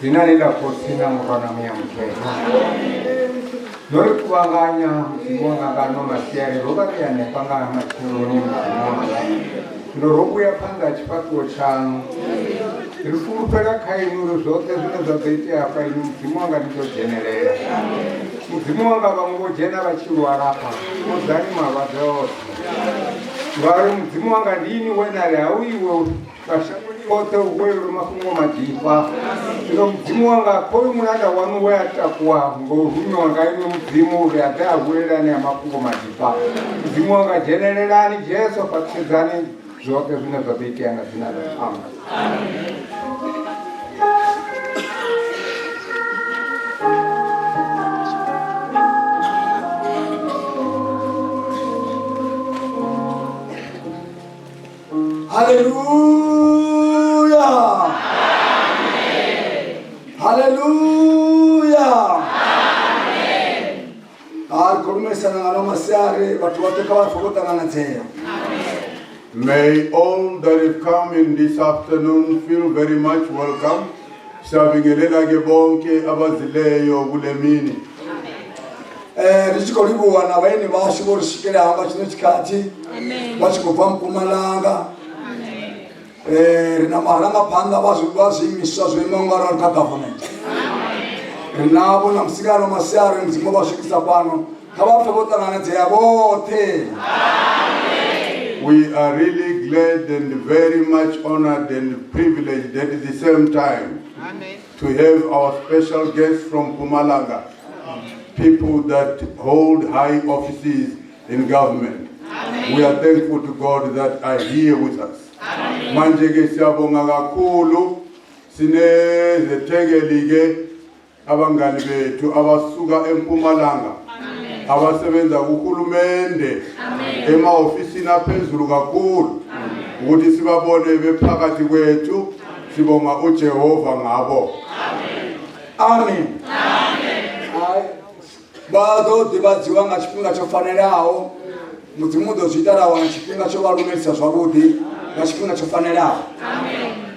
Dzinani ḽa Khotsi na Murwa na Muya Mukhethwa. Ndo ri kuvhanganya Mudzimu wanga nga ano masiari, ro vha ri hanefha nga matsheloni Mudzimu wanga. Zwino ro vhuya phanḓa ha tshifhaṱuwo tshaṋu. Ri fulufhela kha inwi uri zwoṱhe zwine zwa ḓo itea hafha inwi Mudzimu wanga ni ḓo dzhenelela. Mudzimu wanga vhaṅwe vho dzhena vha tshi lwala hafha, fhodzani malwadze oṱhe. Ngauri Mudzimu wanga ndi inwi we na ri ha u iwe Mashangoni oṱhe hu huwelelwe mafhungo maḓifha. Zwino Mudzimu wanga, khoyu mulanda waṋu we a takuwa ngo rumiwa nga inwi Mudzimu uri a ḓe a huwelele anea mafhungo maḓifha. Mudzimu wanga, dzhenelelani Jesu, fhaṱutshedzani zwoṱhe zwine zwa ḓo itea nga dzina ḽa Amen. Haleluya. Haleluya. A ri khou lumelisana nga no masiari vhathu vhoṱhe kha vha pfe vho ṱanganedzea. May all that have come in this afternoon feel very much welcome. Siyabingelela ke bonke abazileyo kule mini. Ri tshi khou livhuwa na vhaeni vhashu vho ri swikelaho nga tshino tshikhathi vha tshi khou bva Mpumalanga. Ri na marangaphanḓa vha zwiimiswa zwo imaho nga ralo kha government. Ri navho na musikano masiari Mudzimu vha swikisa fhano kha vha pfe vho ṱanganedzea vhoṱhe. We are really glad and very much honored and privileged at the same time to have our special guests from Mpumalanga, people that hold high offices in government. Amen. We are thankful to God that are here with us. Manje ke siyabonga kakhulu sinezethekeli ke abangani bethu abasuka eMpumalanga abasebenza kuhulumende emahofisini aphezulu kakhulu ukuthi sibabone bephakathi kwethu sibonga uJehova ngabo. Amen. Amen. Vha ḓo ḓivhadziwa nga tshifhinga tsho fanelaho. Mudzimu u ḓo zwi ita ra wana tshifhinga tsho vha lumelisa zwavhuḓi nga tshifhinga tsho fanelaho.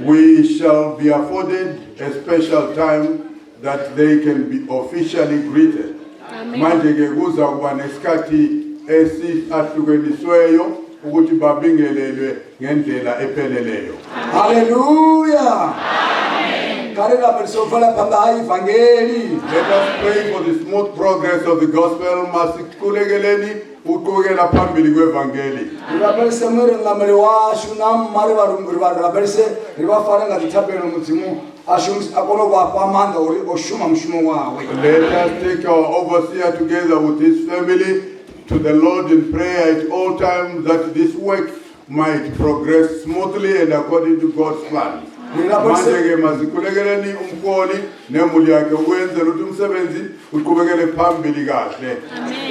We shall be afforded a special time that they can be officially greeted. Manje ke kuza kuba nesikhathi esahlukenisweyo ukuthi babingelelwe ngendlela epheleleyo. Haleluya. Kha ri rabelise u bvela phanḓa ha ivangeli. Let us pray for the smooth progress of the gospel. Masikhulekeleni uqhubekela phambili kwevangeli. Ri rabelise murengameli washu na mma ri vha ri vha rabelise ri vha fare nga dzithabelo Mudzimu a shumise a kone u vha fha maanḓa uri o shuma mushumo wawe. Let us take our overseer together with his family to the Lord in prayer at all times that this work might progress smoothly and according to God's plan. Manje ke masikhulekeleni umholi nemuli yakhe ukwenzela ukuthi umsebenzi uqhubekele phambili kahle.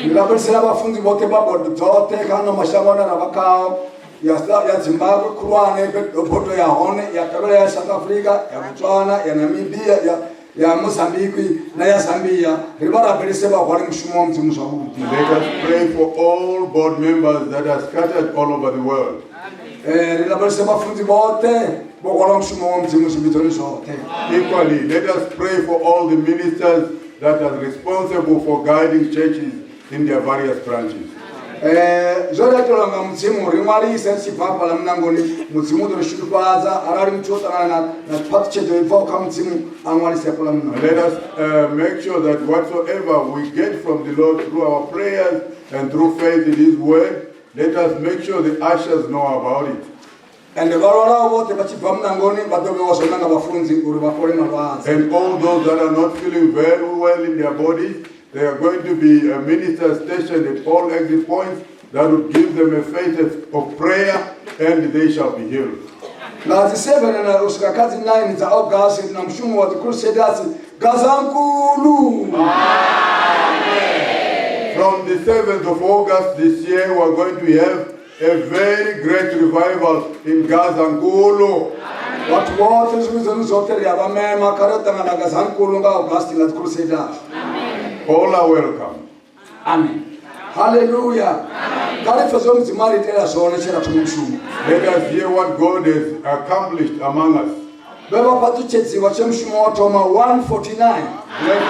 Ri rabelisela vhafunzi vhoṱhe vha bodo dzoṱhe kha ano mashango ane ra vha khao ya ya Zimbabwe khulwane bodo ya hone ya tevhela ya South Africa ya Botswana ya Namibia ya ya Mozambique na ya Zambia ri vha rabelise vha hwale mushumo wa Mudzimu zwavhuḓi. Let us pray for all board members that are scattered all over the world. Ri rabelise vhafunzi vhoṱhe vho hwala mushumo wa Mudzimu zwivhidzoni zwoṱhe. Equally, let us pray for all the ministers that are responsible for guiding churches in their various branches. Zwo ra itelwa nga Mudzimu ri ṅwalise ri tshi bva hafhaḽa muṋangoni Mudzimu u ḓo ri shudufhadza arali muthu o ṱangana na na phaṱhutshedzo i bvaho kha Mudzimu a ṅwalise hafhaḽa muṋangoni. Let us make sure that whatsoever we get from the Lord through our prayers and through faith in His word, let us make sure the ushers know about it. Ende vha lwalaho vhoṱhe vha tshi bva muṋangoni vha ḓo vhewa zwone nga vhafunzi uri vha fhole malwadze. And all those that are not feeling very well in their bodies, there are going to be a minister stationed at all exit points that will give them a faith of prayer and they shall be healed. Nga dzi 7 na u swika kha dzi 9 dza August ri na mushumo wa dzi Crusaders Gazankulu. From the 7th of August this year, we are going to have A very great revival in Gazankulu. Vhathu vhoṱhe zwivhidzoni zwoṱhe ri a vha mema kha ri ṱangana Gazankulu nga August nga dzi Crusaders. All are welcome. Amen. Hallelujah. Kha ri pfe zwe Mudzimu a ri itela zwone tshe ra thoma mushumo. Let us hear what God has accomplished among us. Vhe vha fhaṱutshedziwa tshe mushumo wa thoma 149. Blessed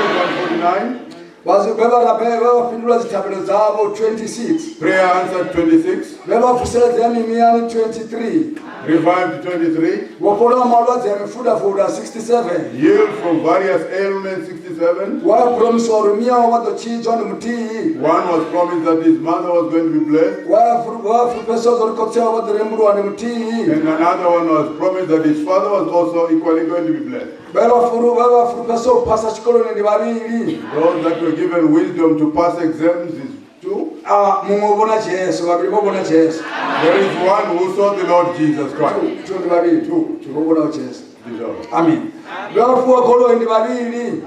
149. Vha vhe vha rabela vhe vha fhindula dzithabelo dzavho 26. Prayer answered 26. Vhe vha vuseledzea mimiyani 23. Revived 23. Vho fholaho malwadze a mifutafuta 67. Healed from various ailments 67. Wa promisiwa uri miyawe vha ḓo tshidzwa ndi muthihi. One was promised that his mother was going to be blessed. Wa fulufhedziswa uri khotsi awe vha ḓo rembuluwa ndi muthihi. And another one was promised that his father was also equally going to be blessed. Vhe vha fulufhedziswa u phasa tshikoloni ndi vhavhili. Those that were given wisdom to pass exams is two. Ah, muṅwe o vhona Jesu, vhavhili vho vhona Jesu. There is one who saw the Lord Jesus Christ. Two, two ndi vhavhili, two, two vho vhonaho Jesu. Jesus. Amen. Vhe vha fuwa goloi ndi vhavhili.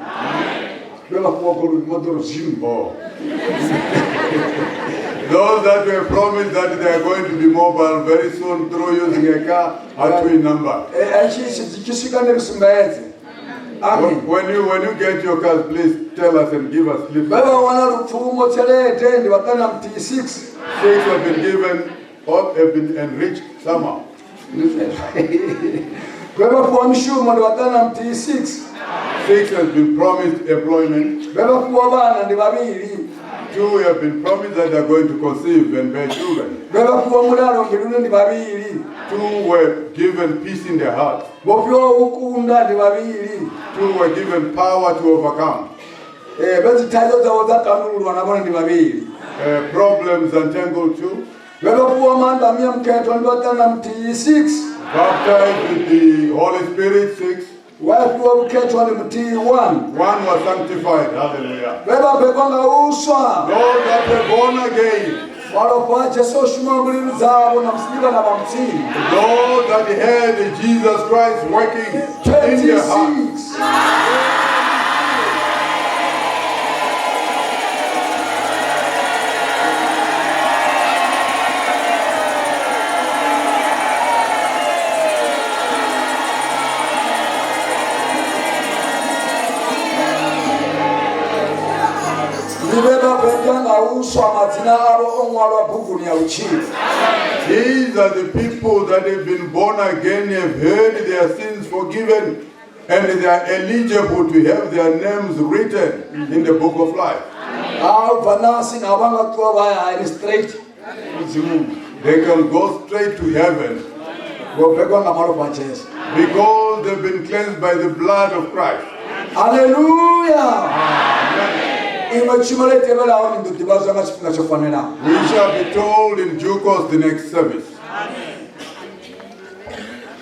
Vhe vha fuwa goloi moḓoro zwimbo. Oh. Those that were promised that they are going to be mobile very soon through using a car are two in number. Tshi swika ndi ri sumbedze. Amen. When you get your cars, please tell us and give us slips. Vhe vha wana lupfumo tshelede ndi vhaṱanu na muthihi 6. Six have been given or have been enriched somehow. Ndi zwezwo. Vhe vha fhiwa mishumo ndi vhaṱanu na muthihi 6. Six has been promised employment. Vhe vha fhiwa vhana ndi vhavhili. Two have been promised that they are going to conceive and bear children. Vhe vha fhiwa mulalo mbiluni ndi vhavhili. Two were given peace in their hearts. Vho fhiwaho u kunda ndi vhavhili. Two were given power to overcome. Vhe dzi thaidzo dzavho dza tandululwa na vhone ndi vhavhili. Problems untangled two. Vhe vha fhiwa maanḓa a Muya Mukhethwa ndi vhaṱanu na muthihi 6. Baptized with the Holy Spirit, 6. Wa fhiwa vhukhethwa ndi muthihi 1. One was sanctified. Hallelujah. Vhe vha bebwa nga uswa. Those that were born again. Malofha a Jesu o shuma mbiluni dzavho na musi ndi vhana vha Mudzimu. Those that had Jesus Christ working in their hearts. 26. Ndi vhe vha bebwa nga uswa madzina avho o ṅwalwa buguni ya vhutshilo. These are the people that have been born again, have heard their sins forgiven, and they are eligible to have their names written in the book of life. Ha u bva nasi na vha nga ṱuwa vha ya hayani straight Mudzimuni. They can go straight to heaven Vho bebwa nga malofha a Jesu. because they've been cleansed by the blood of Christ. Hallelujah. Iṅwe tshumelo i tevhelaho ni ḓo ḓivhadzwa nga tshifhinga tsho fanelaho. We shall be told in due course the next service.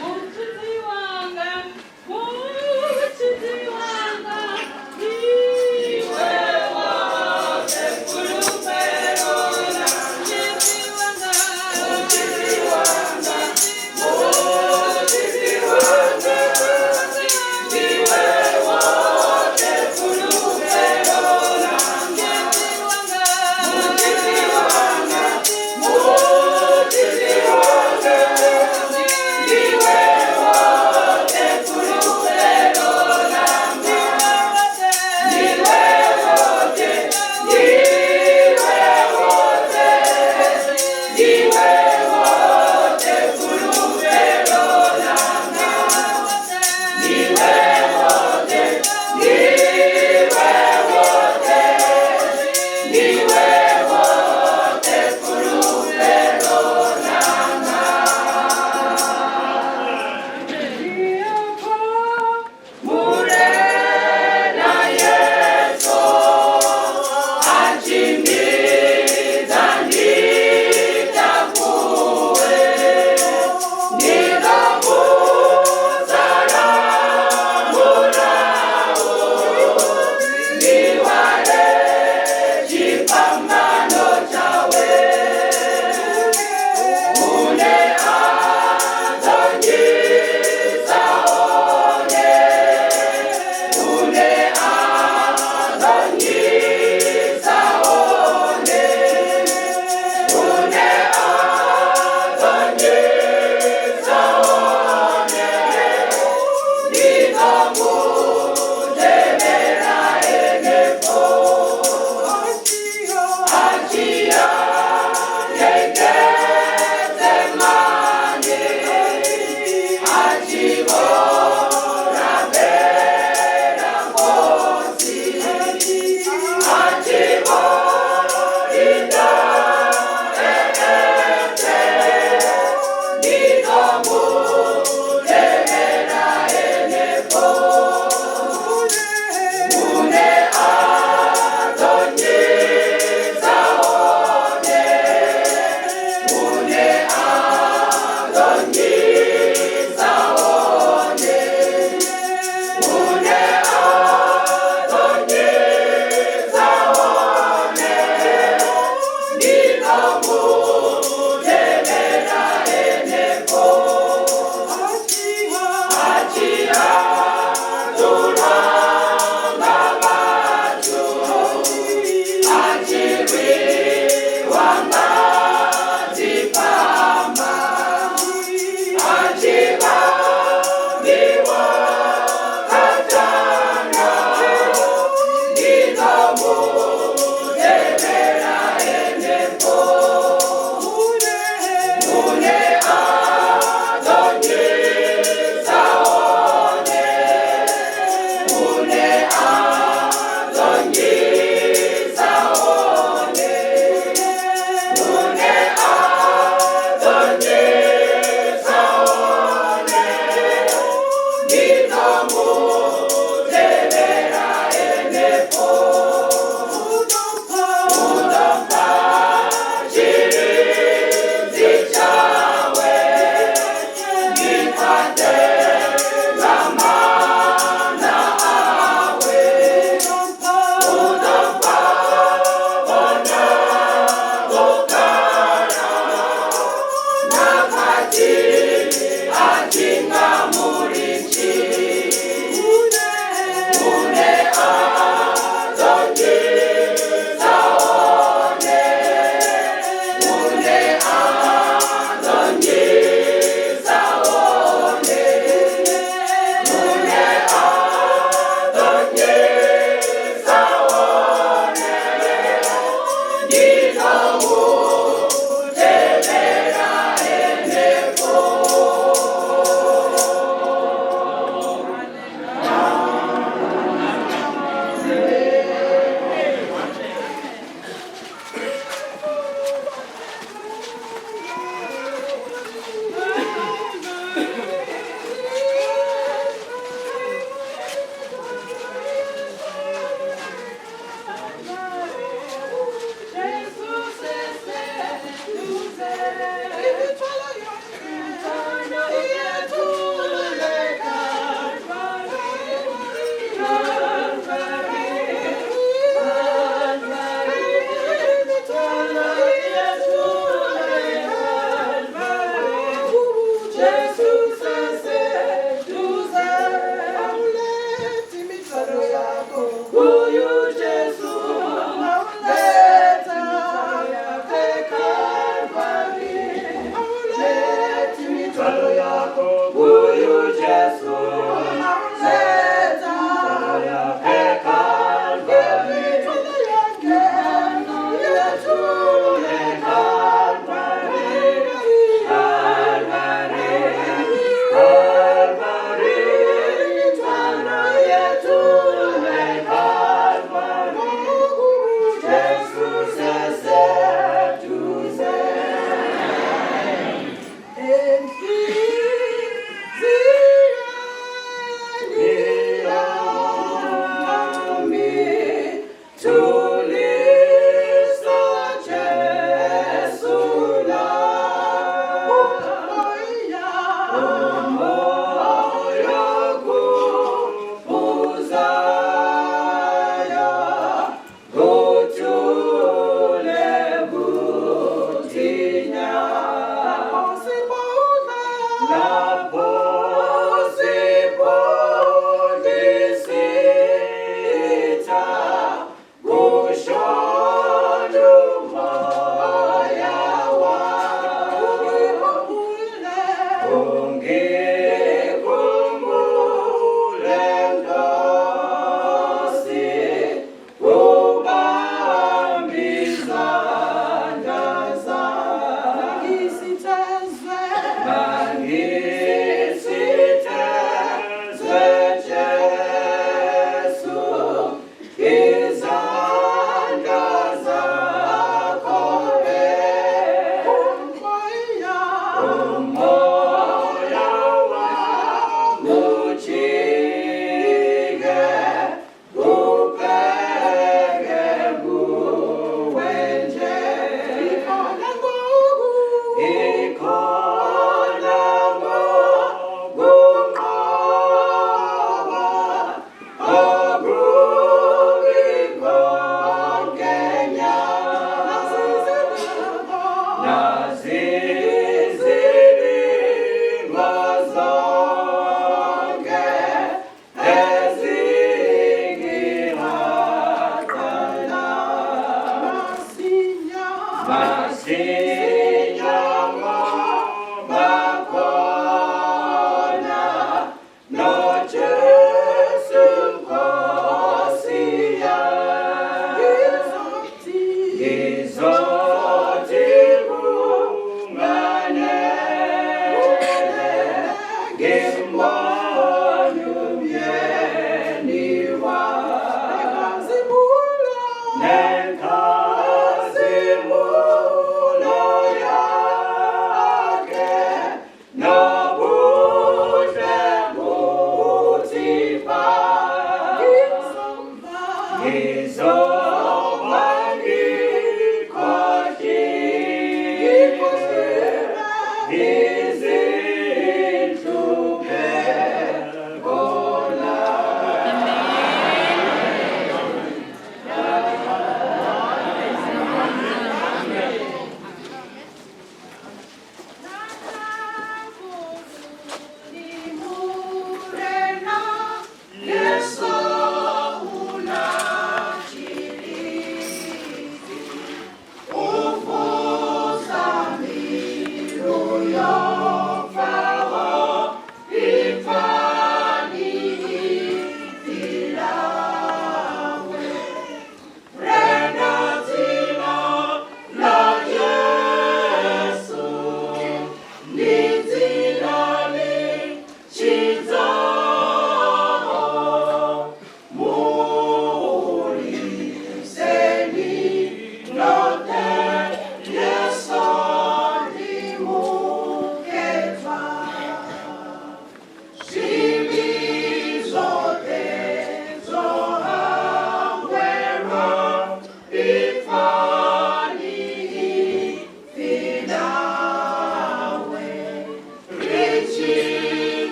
Mutsitsi wanga,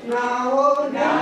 Now, now.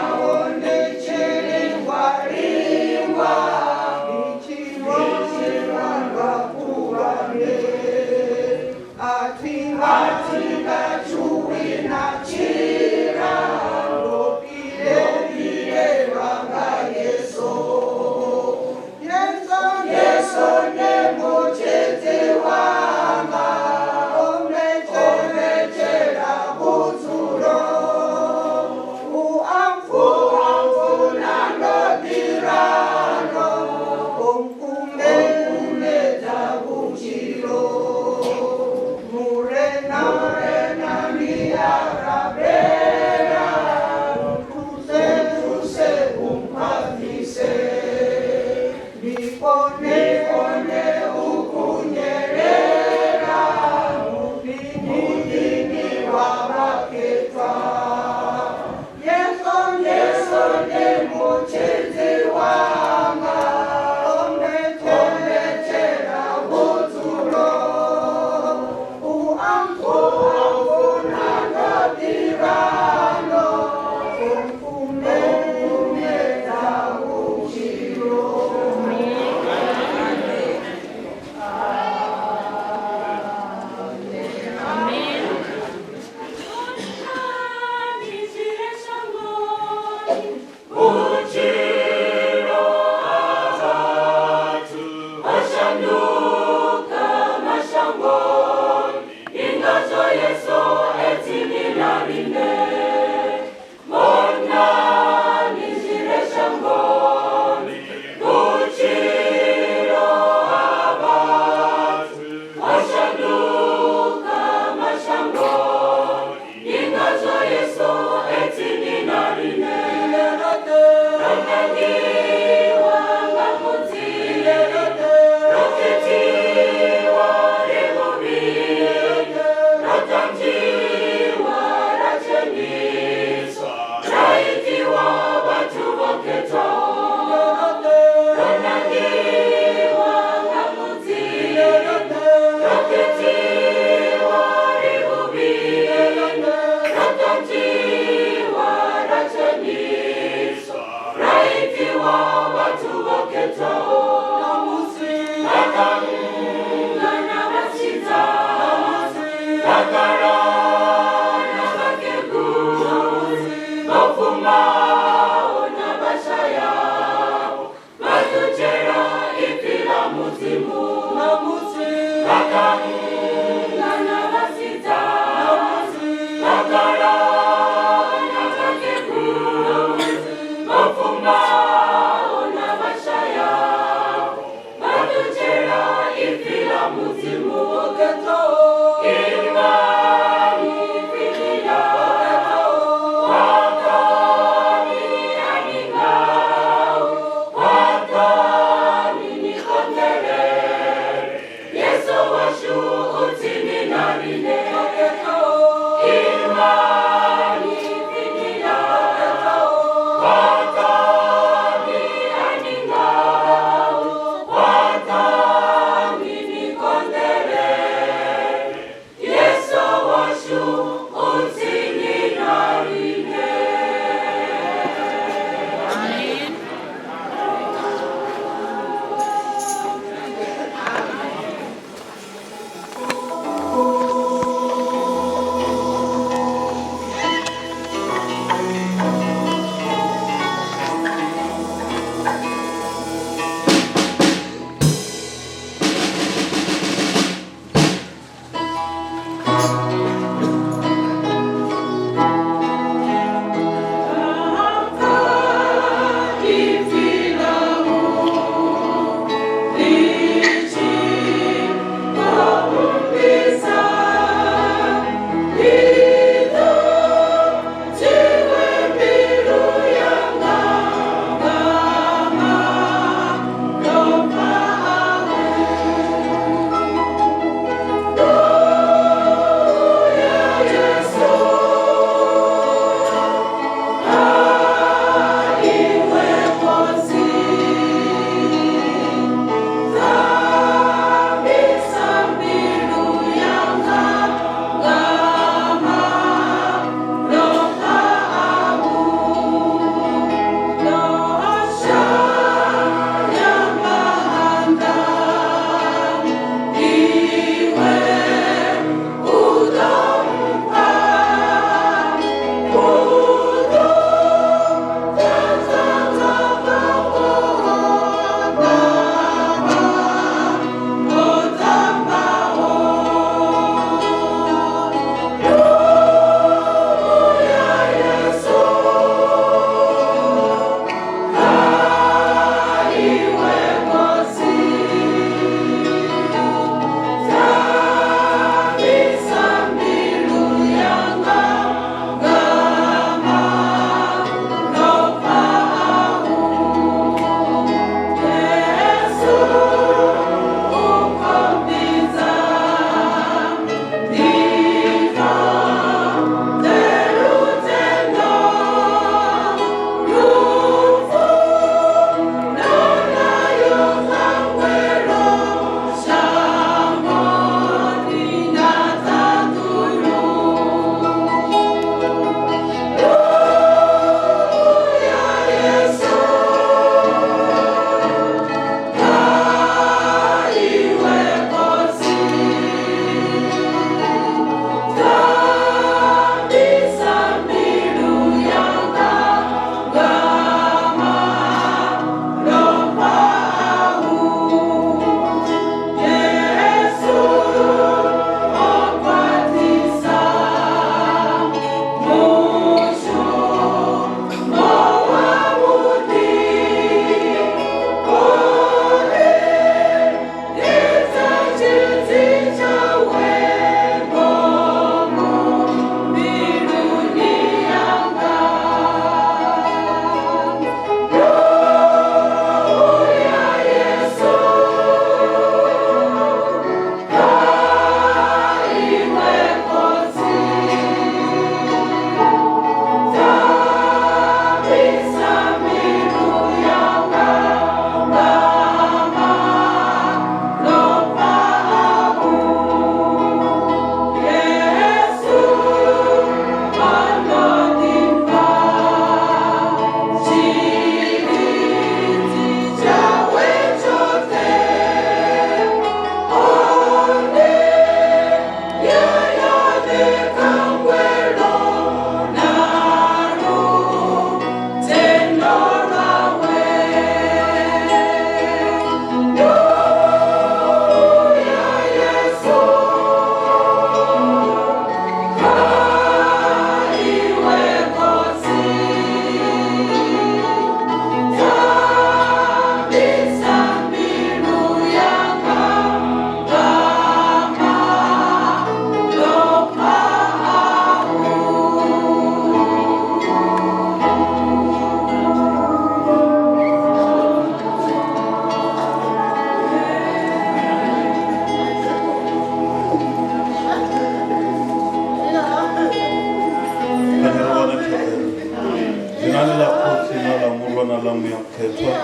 Dzinani ḽa Khotsi na ḽa Murwa na ḽa Muya Mukhethwa,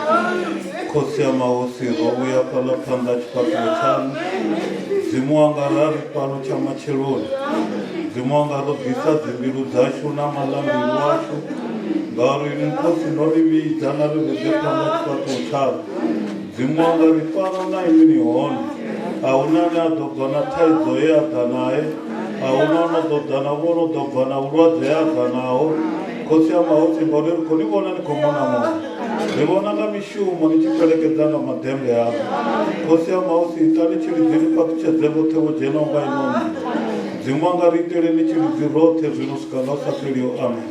Khotsi a mahosi ro vhuya fhaḽa phanḓa ha tshifhaṱuwo tshaṋu. Mudzimu wanga ra ri fhano tsha matsheloni. Mudzimu wanga ro ḓisa dzimbilu dzashu na maḽambilu ashu ngauri inwi Khotsi no ri vhidza na ri vhedze phanḓa ha tshifhaṱuwo tshaṋu. Mudzimu wanga ri fhano na inwi ni hone. A hu na ane a ḓo bva na thaidzo ye a ḓa nae, a hu na ono ḓo ḓa na vho no ḓo bva na vhulwadze he a ḓa naho. Khotsi a mahosi ngauri ri khou ni vhona ni khou mona mona. Ri vhona nga mishumo ni tshi fhelekedza nga maḓembe aṋu. Khotsi a mahosi itani tshilidzi ni fhaṱutshedze vhoṱhe vho dzhenaho nga ino nnḓu. Mudzimu wanga ri iteleni tshilidzi roṱhe zwino u swika nga hu sa fheliho. Amen.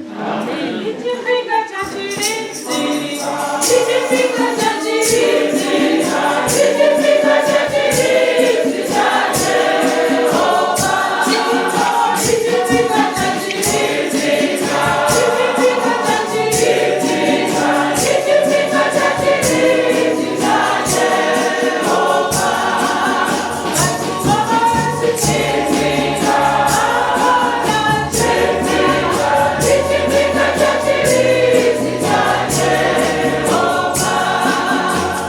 Ndi tshifhinga tsha tshilidzi, ndi tshifhinga tsha tshilidzi, ndi tshifhinga tsha tshilidzi tsha Jehova. Ndi tshifhinga tsha tshilidzi, ndi tshifhinga tsha tshilidzi, ndi tshifhinga tsha tshilidzi tsha Jehova. Vhathu vho vha tshilidzi, ndi tshifhinga tsha tshilidzi tsha Jehova.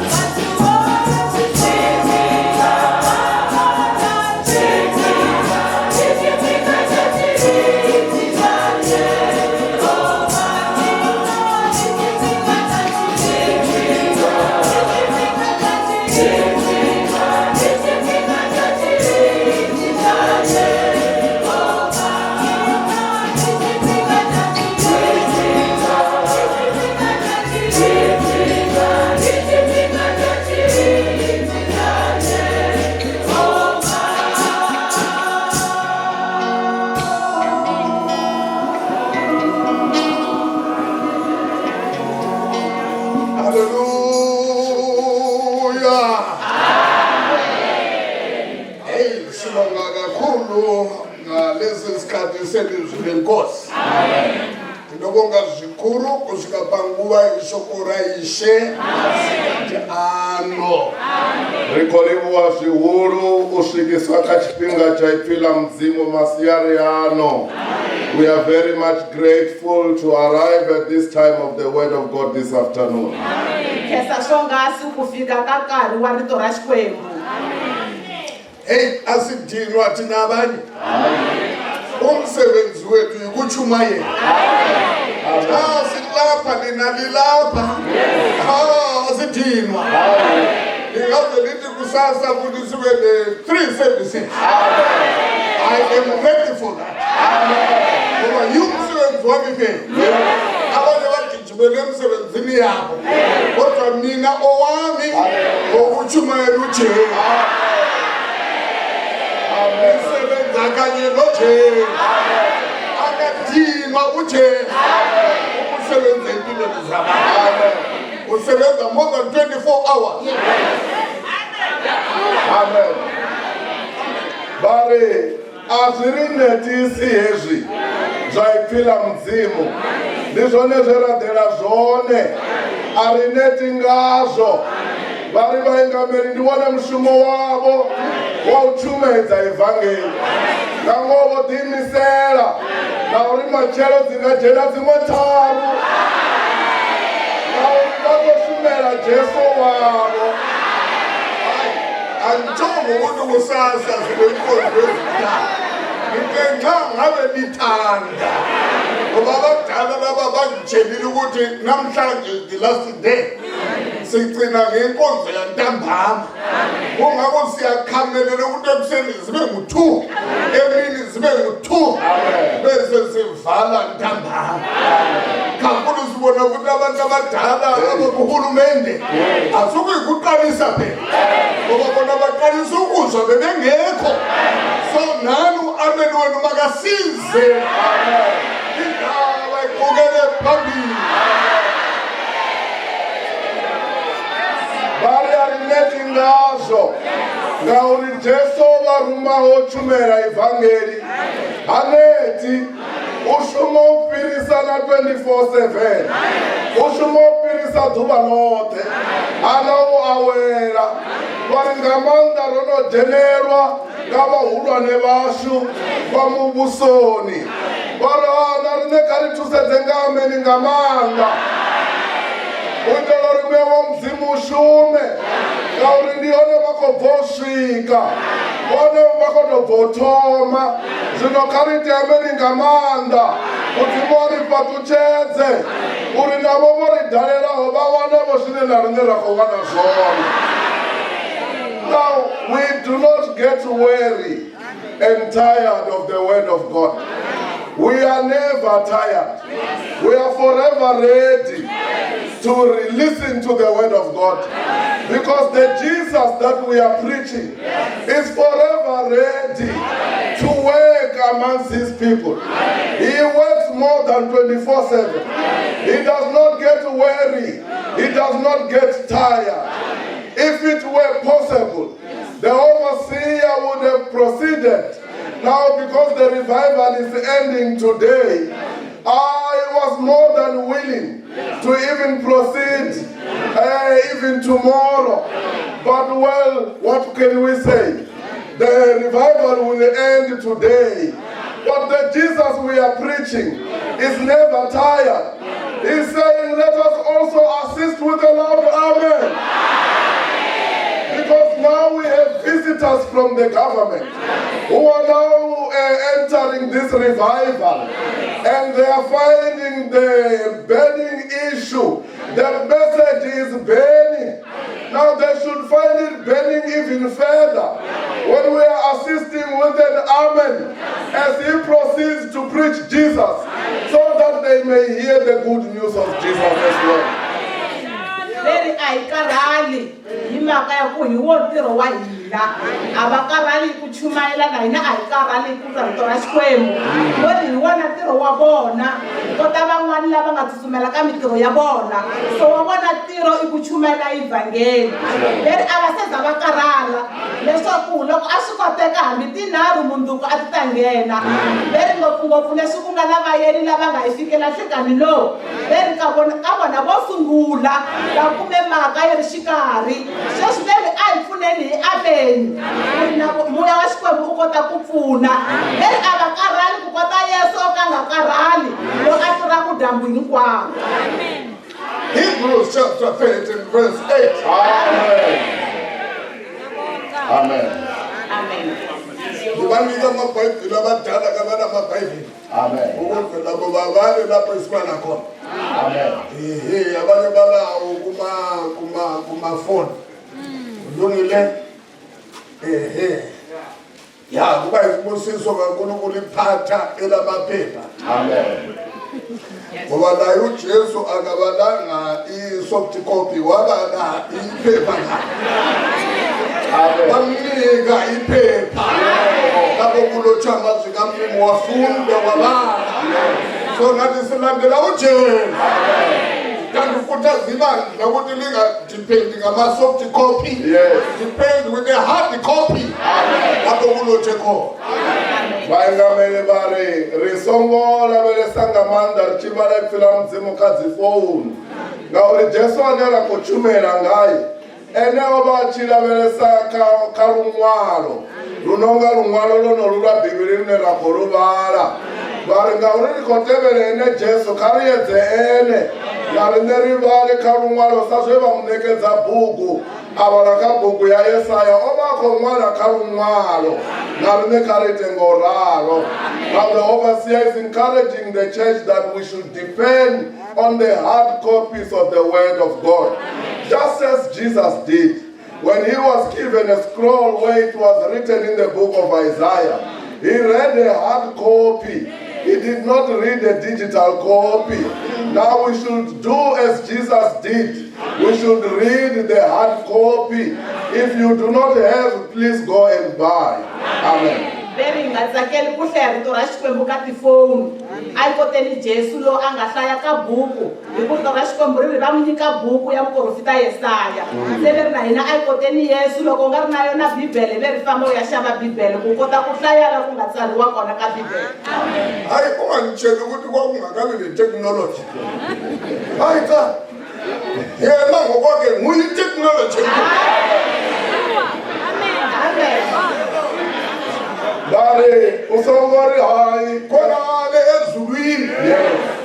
Vhathu vho vha tshilidzi, ndi tshifhinga tsha tshilidzi tsha Jehova. Ndi tshifhinga tsha tshilidzi, ndi tshifhinga tsha tshilidzi, ndi tshifhinga tsha tshilidzi tsha Jehova. Ndi tshifhinga tsha tshilidzi, ndi tshifhinga tsha tshilidzi, ndi tshifhinga tsha tshilidzi tsha Jehova. Haleluya. Hey, sibonga kakhulu ngalesi sikhathi selizwi lenkosi. Tinobonga zvikuru kusvika panguva yeshoko raIshe masikati ano. Ri khou livhuwa zwihulu u swikiswa kha tshifhinga tsha ipfi ḽa Mudzimu masiari ano. We are very much grateful to arrive at this time of the word of God this afternoon. Khensa swonghasi ku fika ka nkarhi wa rito ra Xikwembu. Hey, asidinwa thina abanye. Umsebenzi wethu yikutshumayela. Ah, silapha nina lilapha. Ah, asidinwa. Lingaze lithi kusasa futhi sibe ne-three services. I am ready for that. Ngoba yiwumsebenzi wami ke. Abanye bagijimele emsebenzini yabo. Kodwa mina owami ngokutshumayela uJesu. Ngisebenza kanye noJesu. Akadinwa uJesu. Ukusebenza empilweni zabantu. Usebenza more than 24 hours. Amen. Vha ri a zwi ri netisi hezwi zwa ipfi ḽa Mudzimu ndi zwone zwe ra ḓela zwone a ri neti ngazwo vha ri vhaingameli ndi wone mushumo wavho wa u tshumedza evangeli nga ngoho vho ḓiimisela na uri matshelo dzi nga dzhena dziṅwe tharu ngauri vha khou shumela Jesu wavho. Angitsho ukuthi kusasa silenkonzo ezintathu. Ngithe nxa ngabe nithanda. Ngoba abadala laba bangitshelile ukuthi namhlanje is the last day. Sigcina ngenkonzo yantambama. Kungakho siyakhamelela ukuthi ekuseni zibe ngu-2, emini zibe ngu-2, bese sivala ntambama. Kakhulu sibona ukuthi abantu abadala abakuhulumende asukuyikuqalisa phela. Ngoba bona baqalisa ukuzwa bebengekho. So nani u-amen wenu makasize. Indaba iqhubekele phambili. Vha ri a ri neti ngazwo ngauri Jesu vha rumaho tshumela evangeli ha neti u shuma u fhirisa na 24/7 u shuma u fhirisa ḓuvha ḽoṱhe hana u awela vha ri nga maanḓa ro no dzhenelwa nga vhahulwane vhashu vha muvhusoni. Vha ri na riṋe kha ri thusedze nga ameni nga maanḓa u itela uri muya wa mudzimu u shume ngauri ndi hone vha khou bva u swika vhone vha khou tou bva u thoma zwino kha ri ite ameni nga maanḓa mudzimu a ri fhaṱutshedze uri navho vho ri dalelaho vha wanevho zwine na riṋe ra khou wana zwone. Now we do not get weary and tired of the word of God. We are never tired. We are forever ready to listen to the word of God. Because the Jesus that we are preaching is forever ready to work amongst his people. He works more than 24/7. He does not get weary. He does not get tired. If it were possible, the overseer would have proceeded. Now, because the revival is ending today, I was more than willing to even proceed even tomorrow. But well, what can we say? The revival will end today. But the Jesus we are preaching is never tired. He's saying, let us also assist with a loud amen. Because now we have visitors from the government who are now entering this revival, and they are finding the burning issue. The message is burning. Now they should find it burning even further when we are assisting with an amen as he proceeds to preach Jesus, so that they may hear the good news of Jesus as well. Leri a hi karhali hi mhaka ya ku hi wo ntirho wa hina a va karhali ku chumayela na hina a hi karhali ku twa rito ra xikwembu vo ri hi wona ntirho wa vona kota van'wani lava nga tsutsumela ka mintirho ya vona so wa vona ntirho i ku chumayela evhangeli leri a va se za va karhala leswaku loko a swi koteka hambi tinharhu mundzuku a ti ta nghena leri ngopfungopfu leswi ku nga na vayeni lava nga hi fikela nhlikani lowu leri ka vona ka vona vo sungula va kume mhaka yi ri xikarhi sweswi leri a hi pfuneni hi ameni ku ri na moya wa xikwembu u kota ku pfuna leri a va karhali ku kota yesu o ka nga karhali loko a tirha ku dyambu hinkwavo. Hebrews chapter 13, verse 8. Amen. Amen. Amen. Ngibanika amabhayibhili abadala kabanamabhayibhili. Amen. Ukuze labo babale lapho esibala khona. Amen. Ehe, abanye balawo kuma kuma kumafoni. Kulungile. Ehe. Ya, kuba isibusiso kaNkulunkulu iphatha elamaphepha. Amen. Ngoba naye uJesu akabalanga i-soft copy, wabala iphepha la. Amen. Bamnika iphepha lapho kulotshwa amazwi kaMlimu, wafunda wabala. So nathi silandela uJesu. Kanti ukhuthaza ibandla ukuthi linga-depend ngama-soft copy. Depend with the hard copy lapho kulotshwe khona. Vhaingameli vha ri ri songo lavhelesa nga maanḓa ri tshi vhala ipfi ḽa mudzimu kha dzi founu ngauri jesu ane ra khou tshumela ngaye ene o vha a tshi lavhelesa kha kha luṅwalo lu no nga luṅwalo lwonolu lwa bivhili lune ra khou lu vhala vha ri ngauri ri khou tevhela ene jesu kha ri edze ene na riṋe ri vhale kha luṅwalo sa zwe vha mu ṋekedza bugu a vhala kha bugu ya yesaya o vha a khou ṅwala kha luṅwalo na riṋe kha ri ite ngo ralo. Now the overseer is encouraging the church that we should depend on the hard copies of the word of God, just as Jesus did when he was given a scroll where it was written in the book of Isaiah. He read a hard copy. He did not read a digital copy. Now we should do as Jesus did. We should read the hard copy. If you do not have, please go and buy. Amen. Leri hi nga tsakeli ku hlaya rito ra xikwembu ka tifoni a yi koteni jesu lowu a nga hlaya ka buku hi ku rito ra xikwembu ri ri va n'wi nyika buku ya muprofita yesaya se leri na hina a yi koteni yesu loko u nga ri na yona bibele ve ri famba u ya xava bibele ku kota ku hlaya la ku nga tsariwa kona ka bibele. Hayi, ungangitsheli ukuthi kwakungakabi ne-technology. Hayi cha, yena ngokwakhe nguye i-technology. Amen. Vha Vha ri u songo ri hai. Khonale ezulwini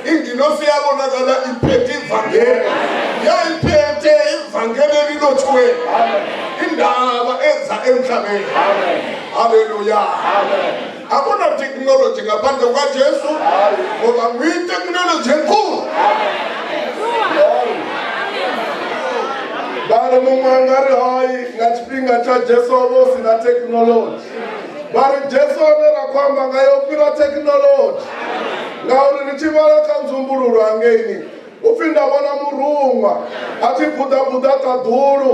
ingilosi yabonakala iphethe ivangeli, yayiphethe ivangeli elilotshiweyo, indaba eza emhlabeni. Haleluya! Akuna technology ngaphandle kukaJesu, ngoba nguyiteknoloji enkulu. Vha ri muṅwe a nga ri hai, nga tshifhinga tsha Jesu ho vha hu si na thekinolodzhi. Vha ri Jesu ane ra khou amba ngaye u fhira thekinolodzhi, ngauri ri tshi vhala kha nzumbululo hangeini u pfi nda vhona muruṅwa a tshi buḓabuḓa ṱaḓulu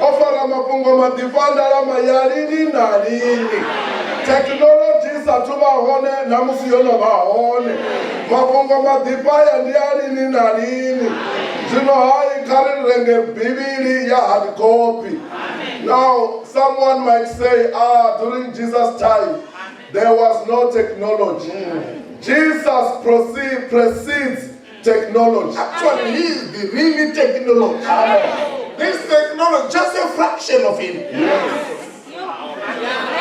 o fara mafhungo maḓifha a ndalama ya lini na lini. Thekinolodzhi i sathu vha hone na musi yo no vha hone, mafhungo maḓifha aya ndi a lini na lini. Zwino hai, kha ri renge Bivhili ya hard copy. Now someone might say, during Jesus' time there was no technology. Jesus precedes technology. Actually, he is the really technology. Amen. This technology, just a fraction of him. Yes.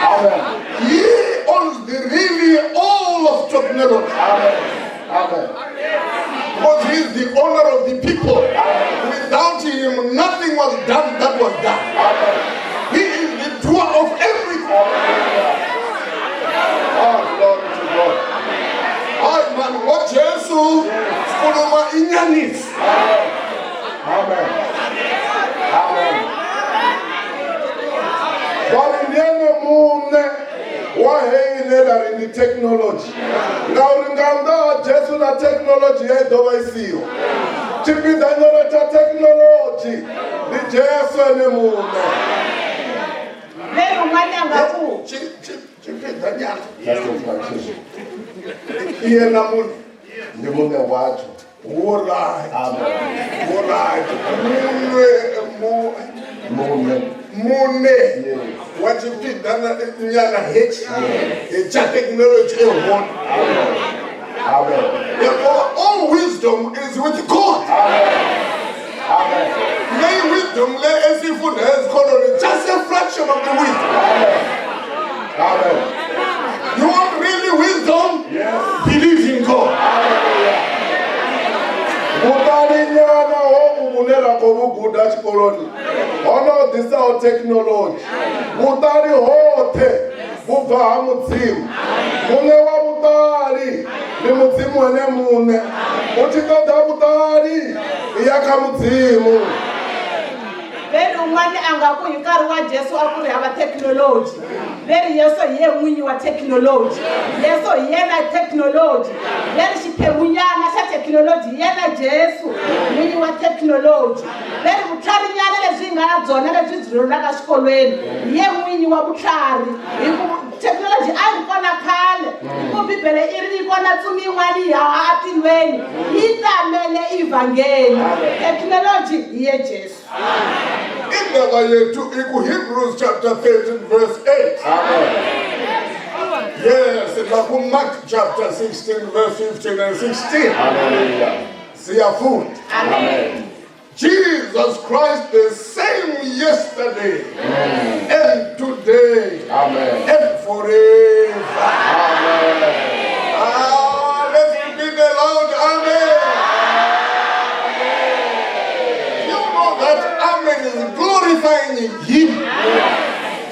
Amen. He owns the really all of technology. Amen. Amen. Because he is the owner of the people. Amen. Without him, nothing was done that was done. Amen. He is the doer of everything. Oh, glory to God. Hayi man, ngoJesu sikhuluma inyaniso. Amen. Amen. Vha ri ndi ene muṋe wa heyi ine nda ri ndi thekinolodzhi, ngauri nga nnḓa ha Jesu na thekinolodzhi ya i ḓo vha i siho. Tshipiḓanyana tsha thekinolodzhi ndi Jesu ene muṋe. Leri un'wana a nga ku Tshipiḓanyana. Just a fraction. Yena muṋe. Ndi muṋe watsho. All right. Amen. All right. Munwe mu Muṋe. mune Yes. wa tshipiḓanyana hetshi tsha technology e hone. Amen. Therefore, all wisdom is with God. Amen. Amen. Leyi wisdom le esiyifunda ezikolweni, just a fraction of the wisdom. Amen. You want really wisdom? Yes. Believe in God. Vhuṱalinyana hovhu vhune ra khou vhu guda tshikoloni ho no ḓisaho thekinolodzhi, vhuṱali hoṱhe vhu bva ha Mudzimu. Muṋe wa vhuṱali ndi Mudzimu ene muṋe. U tshi ṱoḓa vhuṱali, iya kha Mudzimu. Leri un'wana a nga ku hi nkarhi wa Jesu a ku ri hava thekinoloji. Leri Yesu hi ye n'winyi wa thekinoloji. Yesu hi yena thekinoloji. Leri xiphemunyana xa thekinoloji hi yena Jesu n'winyi wa thekinoloji. Leri vutlharinyana lebyi hi nga na byona lebyi byi rhulaka xikolweni hi ye n'winyi wa vutlhari, hi ku thekinoloji a yi ri kona khale, hi ku Bibele i ri yi kona ntsumi yin'wana yi haha atilweni yi tamele evhangeli. Thekinoloji hi ye Jesu. Indaba yethu iku-Hebrews chapter 13 verse 8. Amen. Yes, naku-Mark chapter 16 verse 15 and 16. Hallelujah. Siyafunda. Amen. Jesus Christ the same yesterday and today Amen. and forever. Amen. Ah, let's repeat aloud. Amen. You know that amen is glorifying him.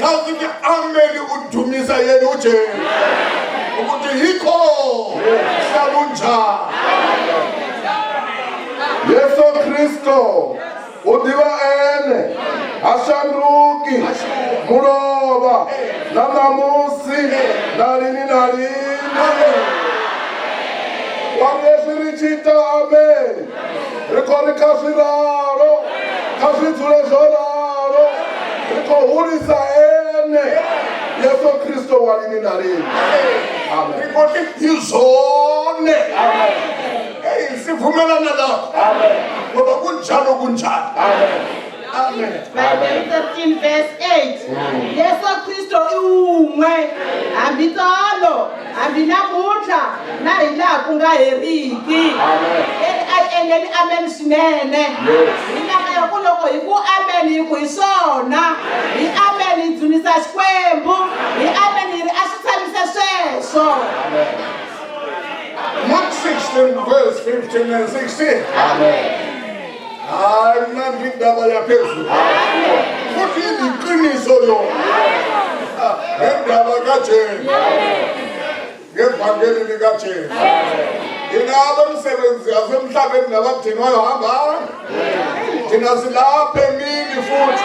Xa sithi amen, udumisa yena uJesu. Ukuthi yikho hlala. Yesu Kristo u ḓivha ene ha shanduki, mulovha na ṋamusi na lini na lini. Wa hezwi ri tshi ita amen, ri khou ri kha zwi ralo, kha zwi dzule zwo ralo, ri khou hulisa ene Yesu Kristo wa lini na lini. Amen. Rikoti yizone. Amen. Hey, sivumelana lapho. Amen. Ngoba kunjalo kunjalo. Amen. Amen. Bible 13 verse 8. Yesu Kristo i wun'we hambi tolo, hambi namuntlha, na hi laha ku nga heriki. Amen. Leri a yi endleni amen swinene. Yes. Hi mhaka ya ku loko hi ku amen, hi ku hi swona. Hi amen hi dzunisa Xikwembu. Hi amen hi ri a swi tshamise sweswo. 16 verse 15 and 16. Hayi, mnandi indaba yaphezulu, futhi iliqiniso yona ngendaba kaJesu, ngevangeli likaJesu. Ingabe umsebenzi yasemhlabeni nabadinwayo, hambani. Thina silapha emini, futhi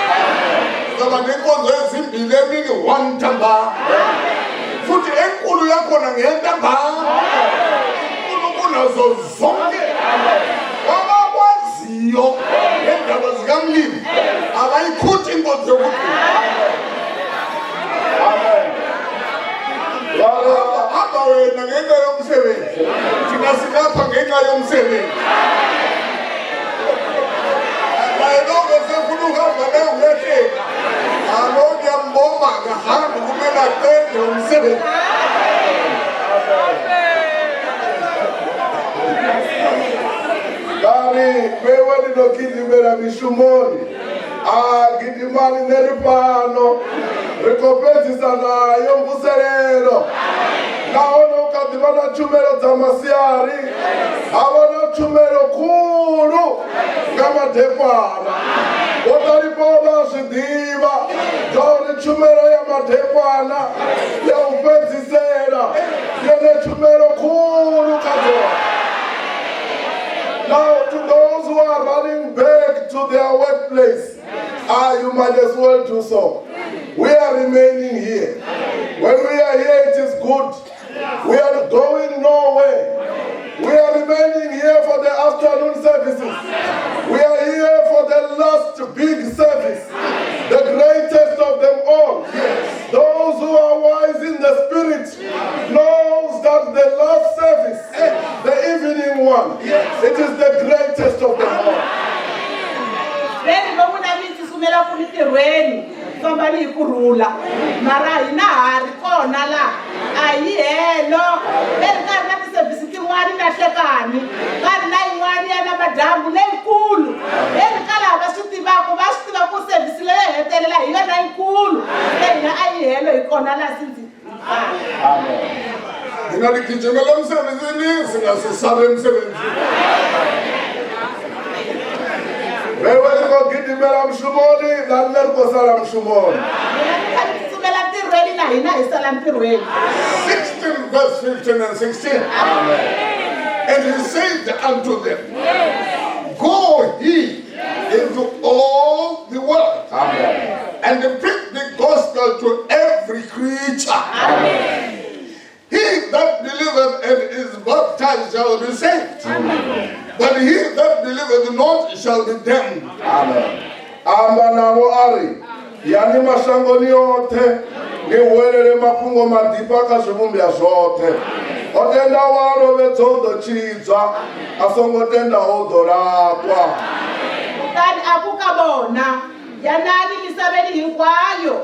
saba nenkonzo ezimbili emini, one ntambama, futhi enkulu yakhona ngeyentambama, inkulu kunazo zonke. Abakwaziyo ngendaba zikamlimi abayikhuthi inkonzo yokugcina. Amen. Hamba wena ngenxa yomsebenzi, thina silapha ngenxa yomsebenzi. Naye lokho sefuna ukuhamba nawuyehleka alo, ngiyambomba, akahambi, kumele aqede umsebenzi. Vha ri vhewe ni ḓo gidimela mishumoni, a gidimani nṋe ri fhano, ri khou fhedzisa nayo mvuselelo, nahone u kha ḓivha na tshumelo dza masiari, ha vha na tshumelo khulu nga madekwana. Vho ṱalifhaho vha zwi ḓivha zwa uri tshumelo ya madekwana ya u fhedzisela ndi yone tshumelo khulu kha dzoṱhe. Now, to those who are running back to their workplace, you might as well do so. We are remaining here. When we are here, it is good. We are going nowhere. We are remaining here for the afternoon services. We are here for the last big service, the greatest of them all. Those who are wise in the spirit knows that the last service, the evening one, it is the greatest of them all. Veri vo n'wina mi tsutsumela ku mintirhweni, fambani hi ku rhula, mara hina ha ri kona laha, a hi helo. Veri ka ri na tisevhisi tin'wani na hlekani, ka ri na yin'wani ya namadyambu leyikulu. Veri ka laha va swi tivaka, va swi tiva ku sevhisi leyo hetelela hi yona yikulu. Se hina a yi helo, hi kona laha sinzi. Thina ligijimela emsebenzini, singasisala emsebenzini. Vhewe ri khou gidimela mushumoni, na nṋe ri khou sala mushumoni. Hina mi kha mi tsutsumela ntirhweni, na hina hi sala ntirhweni. 16 verse 15 and 16. And he said unto them, Go ye into all the world and preach the gospel to every creature. He that believeth and is baptized shall be saved, but he that believeth not shall be damned. Amen. Amba navho a ri, yani mashangoni oṱhe, ni huwelele mafhungo maḓifha kha zwivhumbwa zwoṱhe. O tendaho a lovhedzwa u ḓo tshidzwa, a songo tendaho u ḓo laṱwa. Kutani a ku ka vona, yanani misaveni hinkwayo,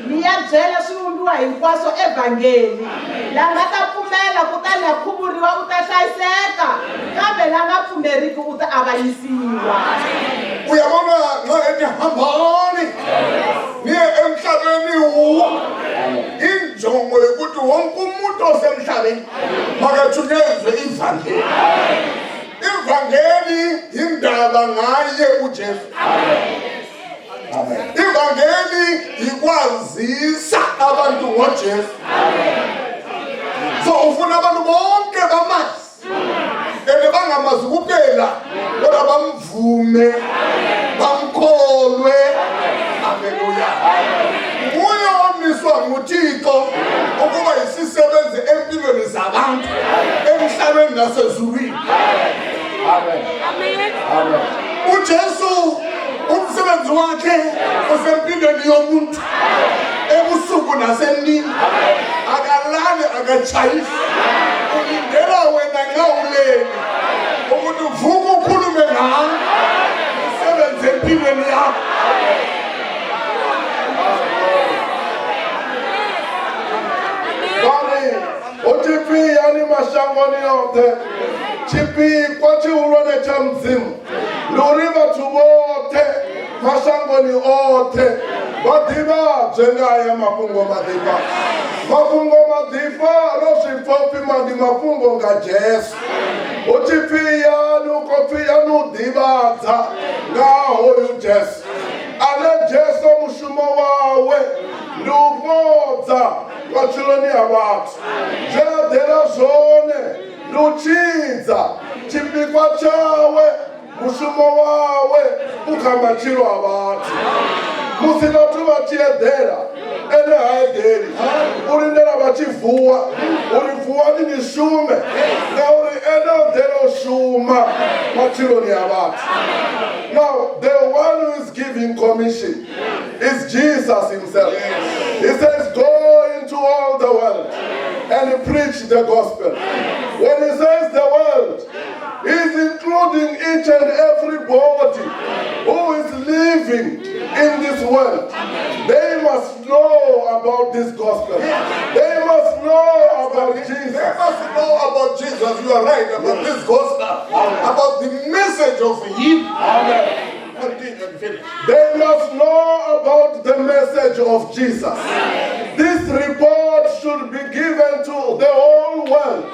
mi ya byela swivumbiwa hinkwaswo evhangeli. La nga ta pfumela kutani a khuvuriwa u ta hlayiseka, kambe la nga pfumeriki u ta avanyisiwa. Uyabona, nxa ethi hambani niye emhlabeni wo, injongo yokuthi wonke umuntu osemhlabeni makathunyezwe ivangeli. Ivangeli yindaba ngaye uJesu. Ivangeli yikwazisa abantu ngoJesu. So ufuna abantu bonke bamazi, and bangamazi kuphela, kodwa bamvume, bamkholwe. Haleluya! Nguye omiswa nguThixo ukuba yisisebenzi empilweni zabantu emhlabeni nasezulwini. UJesu umsebenzi wakhe usempilweni yomuntu ebusuku nasemini, akalali, akatshayisi, ulindela wena nxa ulele ukuthi uvuke ukhulume ngayo, usebenze empilweni yakho. Vha ri hu tshi pfi yani mashangoni oṱhe, tshipikwa tshihulwane tsha Mudzimu ndi uri vhathu vhoṱhe mashangoni oṱhe vha ḓivhadzwe nga haya mafhungo maḓifha. Mafhungo maḓifha ro zwi pfa upfi ndi mafhungo nga Jesu. Hu tshi pfi yani u khou pfi yani u ḓivhadza nga hoyu Jesu. Ane Jesu mushumo wawe ndi u fhodza matshiloni a vhathu. Zwe a ḓela zwone ndi u tshidza tshipikwa tshawe mushumo wawe u kha matshilo a vhathu. Musi vhathu vha tshi eḓela ene ha eḓeli, u lindela vha tshi vuwa uri vuwani ni shume, ngauri ene o ḓela u shuma matshiloni a vhathu. Now the one who is giving commission is Jesus himself. He says, go into all the world and preach the gospel. When he says the world, he's including each and everybody who is living in this world. They must know about this gospel. They must know about Jesus. They must know about Jesus. You are right, about this gospel, about the message of him. Amen. Continue and finish. They must know about the message of Jesus. This report should be given to the whole world,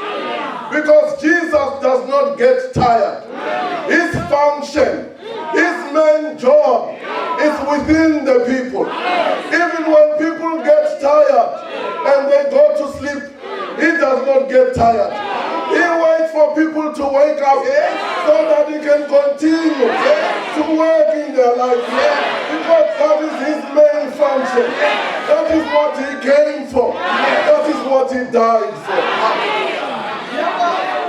because Jesus does not get tired. His function, his main job is within the people. Even when people get tired and they go to sleep, he does not get tired. He waits for people to wake up so that he can continue to work in their life. Because that is his main function. That is what he came for. That is what he died for.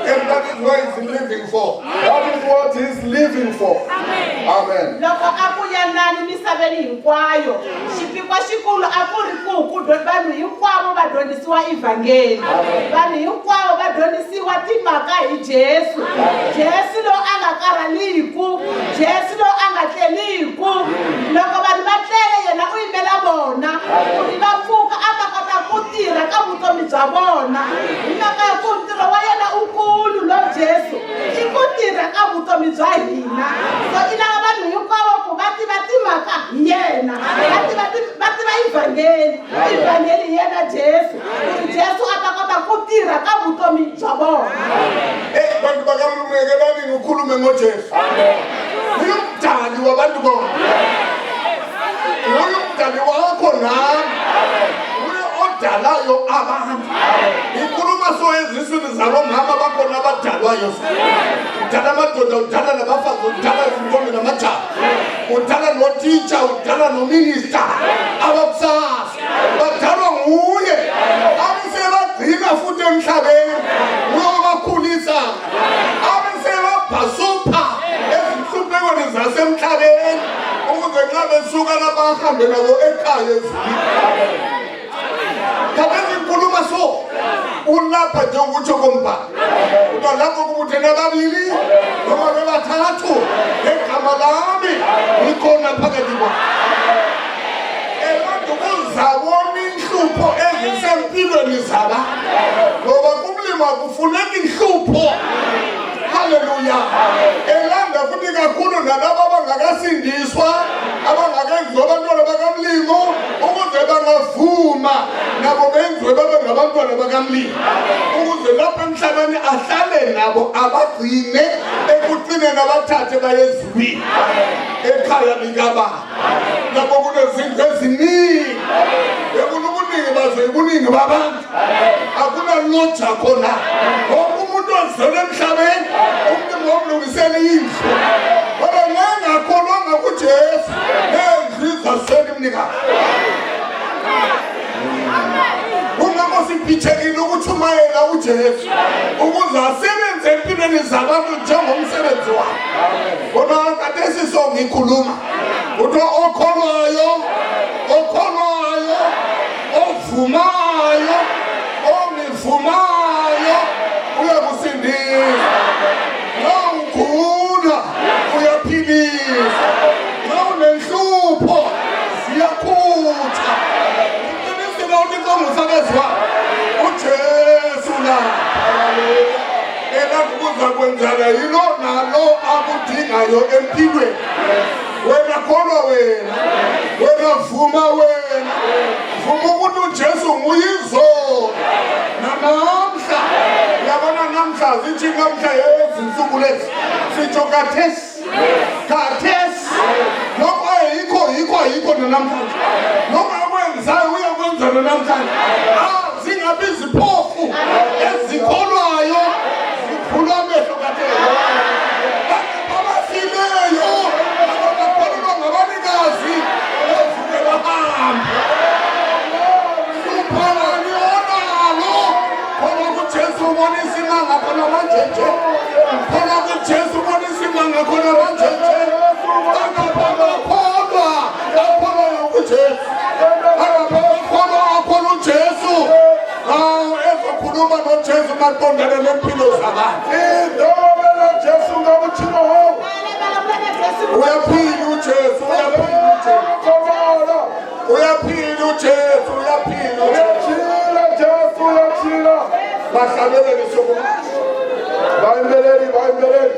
And that is what he's living for. That is what he's living for. Amen. Loko a ku yanani misaveni hinkwayo, xipikwa xikulu a ku ri ku ku vanhu hinkwavo va dyondzisiwa evhangeli, vanhu hinkwavo va dyondzisiwa timhaka hi Jesu. Jesu loyi a nga karhaliku, Jesu loyi a nga tleliku. Loko vanhu va tlele, yena u yimela vona ku ri va pfuka a ta kota ku tirha ka vutomi bya vona. Hi mhaka ya ku ntirho wa yena u kulu lo Jesu i ku tirha ka vutomi bya hina. So i lava vanhu hinkwavo ku va tiva timhaka hi yena, va tiva evhangeli. Evhangeli hi yena Jesu, ku ri Jesu a ta kota ku tirha ka vutomi bya vona. Bantu bakamlungekelani ngikhulume ngoJesu. Uye umdali wabantu bonke. Uye umdali wakho nami. Uye odalayo abantu. Ngikhuluma so eziswini zabomama bakhona abadalwayo. Udala amadoda, udala nabafazi, udala izintombi namajaha. Udala notitsha, udala nominista. Abakusasa badalwa nguye. Abesebagcina futhi emhlabeni. Nguye obakhulisa. Abesebabhasupha ezinhluphekweni zasemhlabeni ukuze nxa besuka lapha bahambe nabo ekhaya ezulwini. Khathesi ngikhuluma so ulapha njengokutsho kombhalo. Kodwa lapho kubuthene ababili noma bebathathu ngegama lami, ngikhona phakathi kwabo. Elokhu kuzabona inhlupho ezisempilweni zaba, ngoba kumlima kufuneka inhlupho. Haleluya. Elanda futhi kakhulu nalabo abangakasindiswa, abangakenziwa abantwana bakamlimo, ukuze bangavuma nabo benziwe babe ngabantwana bakamlimo, ukuze lapho emhlabeni ahlale nabo, abagcine ekugcineni abathathe baye ezulwini, ekhaya likababa lapho kunezindlu eziningi. Ekunobuningi bazo, ibuningi babantu, akunaloja khona. Wonke umuntu ozelwe emhlabeni umuntu ngomlungisela indlu, ngoba ngengakholwanga kuJesu nendlu izaswela imnikazi. Kungakho siphitshekile ukuthumayela uJesu ukuze asebenze empilweni zabantu njengomsebenzi wakhe. Kodwa khathesi so ngikhuluma kuthiwa okholwayo, okholwayo, ovumayo, ongivumayo uyakusindisa. Nxa ugula uyaphilisa, nxa unenhlupho ziyakhutha. Uqinisile uThixo ongufakazi wakhe uJesu la. Elakubuza kwenzana yilo nalo akudingayo empilweni. Wena kholwa, wena vuma, wena Vuma ukuthi uJesu nguyizolo nanamhla. Yabona namhla zithi namhla yezinsuku lezi sitsho khathesi, khathesi lokho ayikho yikho ayikho nanamhlanje, lokho akwenzayo uyakwenza nanamhlanje. Ah, zingabi iziphofu ezikholwayo zikhulwa amehlo khathesi, abafileyo abakholelwa ngabanikazi bavuke bahambe. Hluphalani onalo khona kuJesu, ubona isimanga khona manje nje, khona kuJesu ubona isimanga khona manje nje. Angabakholwa akholwayo kuJesu, angabakholwa akholwa uJesu, ezokhuluma noJesu maqondana nempilo zabantu. Indobela Jesu nga vhutshilo hau. Uyaphila uJesu, uyaphila uJesu. Kovhala. Uyaphila uJesu, uyaphila uJesu. Uyatshila Jesu, uyatshila. Bahlabelele sokuba. Vaimbeleli, vaimbeleli.